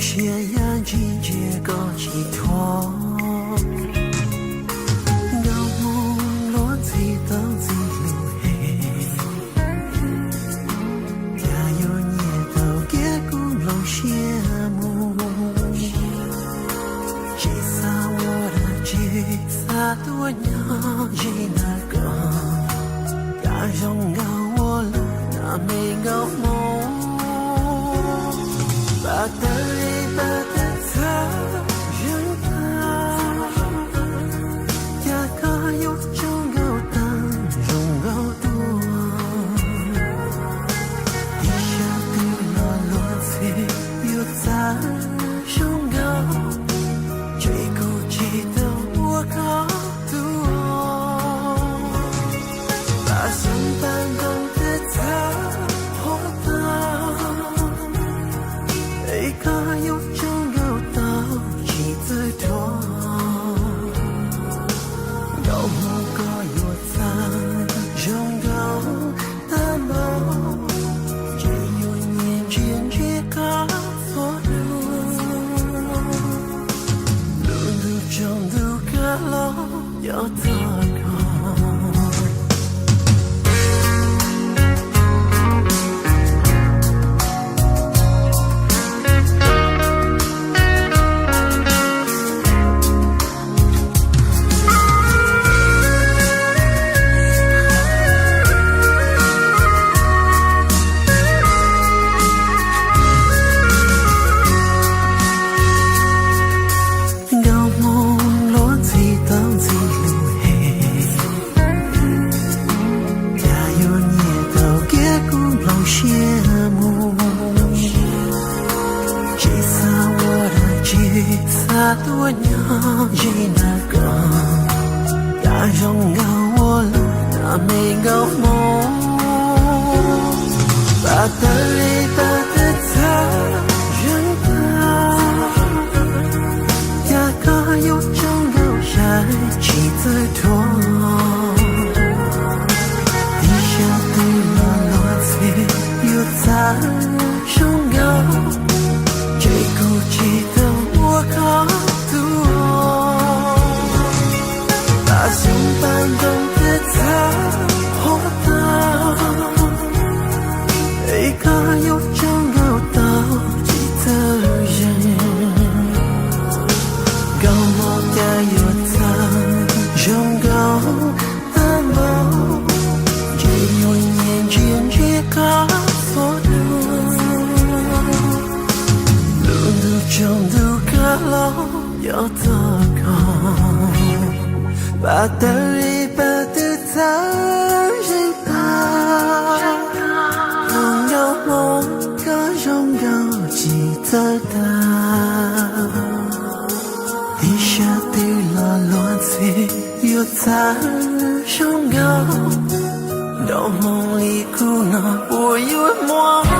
Siab yaj ntshis ntsia koj tsis thuam, nkauj hmoob luag ntxhi tau ntxhi lus heev, cas yuav nyiam tau kiag kuv nplooj siab mus. Tsis xav ua dab tsi, xav tuaj nyob ze ntawm koj, cas zoo nkauj ua luaj na me nkauj hmoob. Pab tawg li pab tawg txhawv zeeg tag, cas koj yuav tsaug nkauj tag zoo nkauj dua. Ib sab twg los luag ntxhi yuav txawj zoo nkauj, ces kuv tsis tau ua koj tus. Pab xeeb pab ntoo tawg txhawv qhuav tag, es koj yuav tsaug nkauj tau tsis txawj dhuav. Nkauj hmoob koj yuav txawj zoo nkauj tag npaum, ces yuav nyiam ntsia ntsia koj txhua lub. Lub ntuj tsaus ntuj kab los yog txog koj. Nkauj hmoob luag ntxhi tau ntxhi lus heev, cas yuav nyiam tau kiag kuv nplooj siab mus. Tsis xav ua dab tsi, xav tuaj nyob ze ntawm koj, cas zoo nkauj ua luaj na me nkauj hmoob. Pab tawg li pab tawg txhawv zeeg tag, cas koj yuav tsaug nkauj sai tsis txawj dhuav. Ib sab twg los luag ntxhi yuav txawj zoo nkauj, ces kuv tsis tau ua koj tus. Pab xeeb pab ntoo tawg txhawv qhuav tag, es koj yuav tsaug nkauj tau tsis txawj zeeg. Nkauj hmoob cas yuav txawj zoo nkauj tag npaum, ces yuav nyiam ntsia ntsia koj txhua lub. Lub ntuj tsaus ntuj kab los yog txog koj, pab tawg li pab tawg txhawv zeeg tag. Tus nkauj hmoob koj zoo nkauj tsis txawj tag. Ib sab twg los luag ntxhi yuav txawj zoo nkauj, nraum hmoov li kuv no puas yuav muaj